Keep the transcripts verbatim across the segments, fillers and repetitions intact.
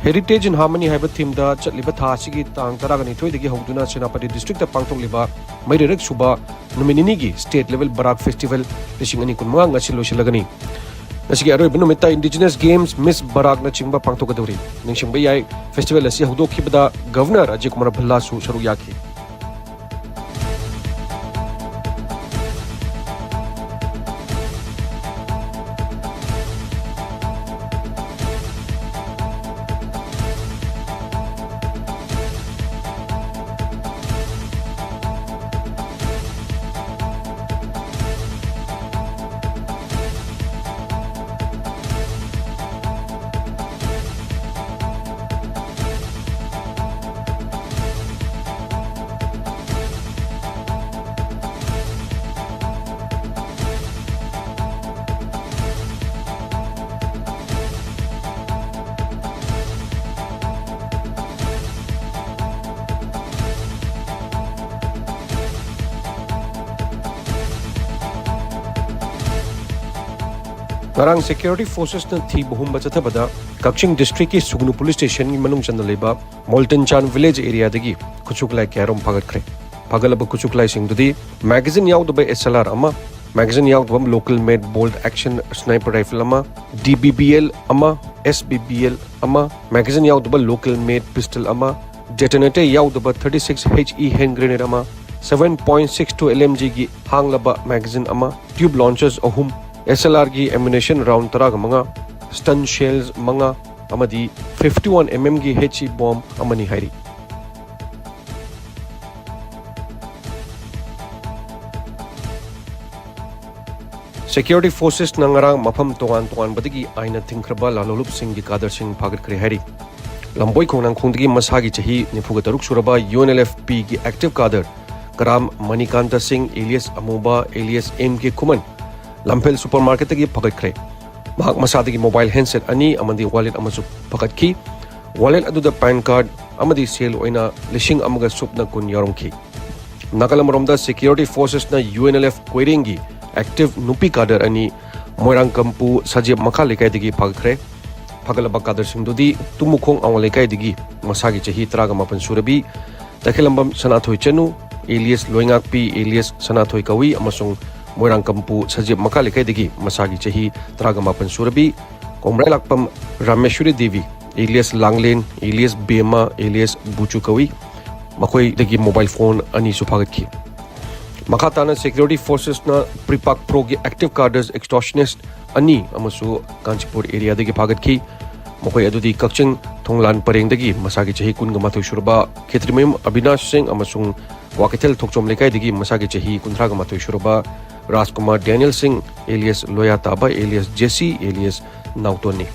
Heritage in Harmony ꯍꯥꯏꯕ ꯊꯤꯝꯗ ꯆꯠꯂꯤꯕ ꯊꯥ ꯑꯁꯤꯒꯤ ꯇꯥꯡ ꯇꯔꯥꯅꯤꯊꯣꯏꯗꯒꯤ ꯍꯧꯗꯨꯅ ꯁꯦꯅꯥꯄꯇꯤ ꯗꯤꯁꯇ꯭ꯔꯤꯛꯇ ꯄꯥꯡꯊꯣꯛꯂꯤꯕ ꯃꯔꯤꯔꯛ ꯁꯨꯕ ꯅꯨꯃꯤꯠ ꯅꯤꯅꯤꯒꯤ ꯁ꯭ꯇꯦꯠ ꯂꯦꯚꯦꯜ ꯕꯔꯥꯛ ꯐꯦꯁꯇꯤꯚꯦꯜ ꯂꯤꯁꯤꯡ ꯑꯅꯤ ꯀꯨꯟꯃꯉꯥ ꯉꯁꯤ ꯂꯣꯏꯁꯤꯜꯂꯒꯅꯤ꯫ ꯉꯁꯤꯒꯤ ꯑꯔꯣꯏꯕ ꯅꯨꯃꯤꯠꯇ ꯏꯟꯗꯤꯖꯤꯅꯁ ꯒꯦꯝꯁ, ꯃꯤꯁ ꯕꯔꯥꯛꯅꯆꯤꯡꯕ ꯄꯥꯡꯊꯣꯛꯀꯗꯧꯔꯤ꯫ ꯅꯤꯡꯁꯤꯡꯕ ꯌꯥꯏ, ꯐꯦꯁꯇꯤꯚꯦꯜ ꯑꯁꯤ ꯍꯧꯗꯣꯛꯈꯤꯕꯗ ꯒꯚꯔꯅꯔ ꯑꯖꯌ ꯀꯨꯃꯥꯔ ꯚꯜꯂꯥꯁꯨ ꯁꯔꯨꯛ ꯌꯥꯈꯤ꯫ ꯉꯔꯥꯡ ꯁꯦꯀ꯭ꯌꯨꯔꯤꯇꯤ ꯐꯣꯔꯁꯦꯁꯅ ꯊꯤꯕ ꯍꯨꯝꯕ ꯆꯠꯊꯕꯗ ꯀꯛꯆꯤꯡ ꯗꯤꯁꯇ꯭ꯔꯤꯛꯀꯤ ꯁꯨꯒꯅꯨ ꯄꯨꯂꯤꯁ ꯁ꯭ꯇꯦꯁꯟꯒꯤ ꯃꯅꯨꯡ ꯆꯟꯅ ꯂꯩꯕ ꯃꯣꯜꯇꯟ ꯆꯥꯟ ꯚꯤꯂꯦꯖ ꯑꯦꯔꯤꯌꯥꯗꯒꯤ ꯈꯨꯠꯁꯨ ꯈꯨꯠꯂꯥꯏ ꯀꯌꯥꯔꯣꯝ ꯐꯥꯒꯠꯈ꯭ꯔꯦ꯫ ꯐꯥꯒꯠꯂꯕ ꯈꯨꯠꯁꯨ ꯈꯨꯠꯂꯥꯏꯁꯤꯡꯗꯨꯗꯤ ꯃꯦꯒꯥꯖꯤꯟ ꯌꯥꯎꯗꯕ S L R ꯑꯃ, ꯃꯦꯒꯥꯖꯤꯟ ꯌꯥꯎꯗꯕ ꯂꯣꯀꯦꯜ ꯃꯦꯗ ꯕꯣꯜꯠ ꯑꯦꯛꯁꯟ ꯁ꯭ꯅꯥꯏꯄꯔ ꯔꯥꯏꯐꯜ ꯑꯃ, D B B L ꯑꯃ, S B B L ꯑꯃ, ꯃꯦꯒꯥꯖꯤꯟ ꯌꯥꯎꯗꯕ ꯂꯣꯀꯦꯜ ꯃꯦꯗ ꯄꯤꯁꯇꯜ ꯑꯃ, ꯗꯦꯇꯣꯅꯦꯇꯔ ꯌꯥꯎꯗꯕ thirty-six H E hand grenade ꯑꯃ, seven point six two L M G ꯒꯤ ꯍꯥꯡꯂꯕ ꯃꯦꯒꯥꯖꯤꯟ ꯑꯃ, ꯇ꯭ꯌꯨꯕ ꯂꯣꯟꯆꯔꯁ ꯑꯍꯨꯝ, S L R ꯒꯤ ꯑꯦꯃꯨꯅꯤꯁꯟ ꯔꯥꯎꯟ ꯇꯔꯥꯒ ꯃꯉꯥ, ꯁ꯭ꯇꯟ ꯁꯦꯜꯁ ꯃꯉꯥ ꯑꯃꯗꯤ fifty-one M M ꯒꯤ H E ꯕꯣꯝ ꯑꯃꯅꯤ ꯍꯥꯏꯔꯤ꯫ ꯁꯦꯀ꯭ꯌꯨꯔꯤꯇꯤ ꯐꯣꯔꯁꯦꯁꯅ ꯉꯔꯥꯡ ꯃꯐꯝ ꯇꯣꯉꯥꯟ ꯇꯣꯉꯥꯟꯕꯗꯒꯤ ꯑꯥꯏꯟꯅ ꯊꯤꯡꯈ꯭ꯔꯕ ꯂꯥꯂꯣꯡꯂꯨꯞꯁꯤꯡꯒꯤ ꯀꯥꯗꯔꯁꯤꯡ ꯐꯥꯒꯠꯈ꯭ꯔꯦ ꯍꯥꯏꯔꯤ꯫ ꯂꯝꯕꯣꯏ ꯈꯣꯡꯅꯥꯡꯈꯣꯡꯗꯒꯤ ꯃꯁꯥꯒꯤ ꯆꯍꯤ ꯅꯤꯐꯨꯒ ꯇꯔꯨꯛ ꯁꯨꯔꯕ U N L F P ꯒꯤ ꯑꯦꯛꯇꯤꯚ ꯀꯥꯗꯔ ꯀꯔꯥꯝ ꯃꯅꯤꯀꯥꯟꯇ ꯁꯤꯡ ꯑꯦꯂꯤꯌꯥꯁ ꯑꯃꯨꯕ ꯑꯦꯂꯤꯌꯥꯁ M K ꯈꯨꯃꯟ ꯂꯝꯐꯦꯜ ꯁꯨꯄꯔ ꯃꯥꯔꯀꯦꯠꯇꯒꯤ ꯐꯒꯠꯈ꯭ꯔꯦ꯫ ꯃꯍꯥꯛ ꯃꯁꯥꯗꯒꯤ ꯃꯣꯕꯥꯏꯜ ꯍꯦꯟꯁꯦꯠ ꯑꯅꯤ ꯑꯃꯗꯤ ꯋꯥꯂꯦꯠ ꯑꯃꯁꯨ ꯐꯒꯠꯈꯤ꯫ ꯋꯥꯂꯦꯠ ꯑꯗꯨꯗ ꯄꯥꯟ ꯀꯥꯔꯗ ꯑꯃꯗꯤ ꯁꯦꯜ ꯑꯣꯏꯅ ꯂꯤꯁꯤꯡ ꯑꯃꯒ ꯁꯨꯞꯅ ꯀꯨꯟ ꯌꯥꯎꯔꯝꯈꯤ꯫ ꯅꯥꯀꯜ ꯑꯃꯔꯣꯝꯗ ꯁꯦꯀ꯭ꯌꯨꯔꯤꯇꯤ ꯐꯣꯔꯁꯦꯁꯅ U N L F ꯀꯣꯏꯔꯦꯡꯒꯤ ꯑꯦꯛꯇꯤꯚ ꯅꯨꯄꯤ ꯀꯥꯗꯔ ꯑꯅꯤ ꯃꯣꯏꯔꯥꯡꯀꯝꯄꯨ ꯁꯖꯦꯞ ꯃꯈꯥ ꯂꯩꯀꯥꯏꯗꯒꯤ ꯐꯒꯠꯈ꯭ꯔꯦ꯫ ꯐꯒꯠꯂꯕ ꯀꯥꯗꯔꯁꯤꯡꯗꯨꯗꯤ ꯇꯨꯃꯨꯈꯣꯡ ꯑꯋꯥꯡ ꯂꯩꯀꯥꯏꯗꯒꯤ ꯃꯁꯥꯒꯤ ꯆꯍꯤ ꯇꯔꯥꯒ ꯃꯥꯄꯟ ꯁꯨꯔꯕꯤ ꯇꯈꯦꯂꯝꯕꯝ ꯁꯅꯥꯊꯣꯏ ꯆꯅꯨ, alias ꯂꯣꯏꯉꯥꯛꯄꯤ, alias ꯁꯅꯥꯊꯣꯏ ꯀꯧꯏ, ꯑꯃꯁꯨꯡ ꯃꯣꯏꯔꯥꯡꯀꯝꯄꯨ ꯁꯖꯤꯞ ꯃꯈꯥ ꯂꯩꯀꯥꯏꯗꯒꯤ ꯃꯁꯥꯒꯤ ꯆꯍꯤ ꯇꯔꯥꯒ ꯃꯥꯄꯟ ꯁꯨꯔꯕꯤ ꯀꯣꯡꯕ꯭ꯔꯥꯏꯂꯥꯛꯄꯝ ꯔꯥꯃꯦꯁ꯭ꯋꯔꯤ ꯗꯦꯕꯤ, alias ꯂꯥꯡꯂꯦꯟ, alias ꯕꯦꯝꯃ, alias ꯕꯨꯆꯨ ꯀꯧꯏ꯫ ꯃꯈꯣꯏꯗꯒꯤ mobile phone ꯑꯅꯤꯁꯨ ꯐꯥꯒꯠꯈꯤ꯫ ꯃꯈꯥ ꯇꯥꯅ security forcesꯅ ꯄ꯭ꯔꯤꯄꯥꯛ ꯄ꯭ꯔꯣꯒꯤ active cadres extortionist ꯑꯅꯤ ꯑꯃꯁꯨ ꯀꯥꯟꯆꯤꯄꯨꯔ areaꯗꯒꯤ ꯐꯥꯒꯠꯈꯤ꯫ ꯃꯈꯣꯏ ꯑꯗꯨꯗꯤ ꯀꯛꯆꯤꯡ ꯊꯣꯡꯂꯥꯟ ꯄꯔꯦꯡꯗꯒꯤ ꯃꯁꯥꯒꯤ ꯆꯍꯤ ꯀꯨꯟꯒ ꯃꯥꯊꯣꯏ ꯁꯨꯔꯕ ꯈꯦꯇ꯭ꯔꯤꯃꯌꯨꯝ ꯑꯕꯤꯅꯥꯁ ꯁꯤꯡ ꯑꯃꯁꯨꯡ ꯀ꯭ꯋꯥꯀꯩꯊꯦꯜ ꯊꯣꯛꯆꯣꯝ ꯂꯩꯀꯥꯏꯗꯒꯤ ꯃꯁꯥꯒꯤ ꯆꯍꯤ ꯀꯨꯟꯊ꯭ꯔꯥꯒ ꯃꯥꯊꯣꯏ ꯁꯨꯔꯕ ꯔꯥꯖꯀꯨꯃꯥꯔ ꯗꯦꯅꯤꯌꯦꯜ ꯁꯤꯡ, alias ꯂꯣꯌꯥ ꯇꯥꯕ, alias ꯖꯦꯁꯤ, alias ꯅꯥꯎꯇꯣꯟꯅꯤ꯫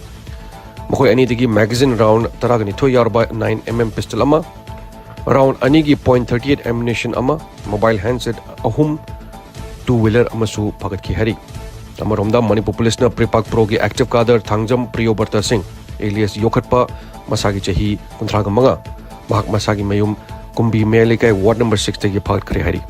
ꯃꯈꯣꯏ ꯑꯅꯤꯗꯒꯤ magazine round ꯇꯔꯥꯒ ꯅꯤꯊꯣꯏ ꯌꯥꯎꯔꯕ nine M M pistol ꯑꯃ, round ꯑꯅꯤꯒꯤ point thirty eight ammunition ꯑꯃ, mobile handset ꯑꯍꯨꯝ, two wheeler ꯑꯃꯁꯨ ꯐꯒꯠꯈꯤ ꯍꯥꯏꯔꯤ꯫ ꯑꯃꯔꯣꯝꯗ ꯃꯅꯤꯄꯨꯔ ꯄꯨꯂꯤꯁꯅ ꯄ꯭ꯔꯤꯄꯥꯛ ꯄ꯭ꯔꯣꯒꯤ active cadre ꯊꯥꯡꯖꯝ ꯄ꯭ꯔꯤꯌꯣꯕꯔꯇ ꯁꯤꯡ, alias ꯌꯣꯛꯈꯠꯄ, ꯃꯁꯥꯒꯤ ꯆꯍꯤ ꯀꯨꯟꯊ꯭ꯔꯥꯒ ꯃꯉꯥ, ꯃꯍꯥꯛ ꯃꯁꯥꯒꯤ ꯃꯌꯨꯝ ꯀꯨꯝꯕꯤ ꯃꯌꯥꯏ ꯂꯩꯀꯥꯏ ward number sixꯇꯒꯤ ꯐꯒꯠꯈ꯭ꯔꯦ ꯍꯥꯏꯔꯤ꯫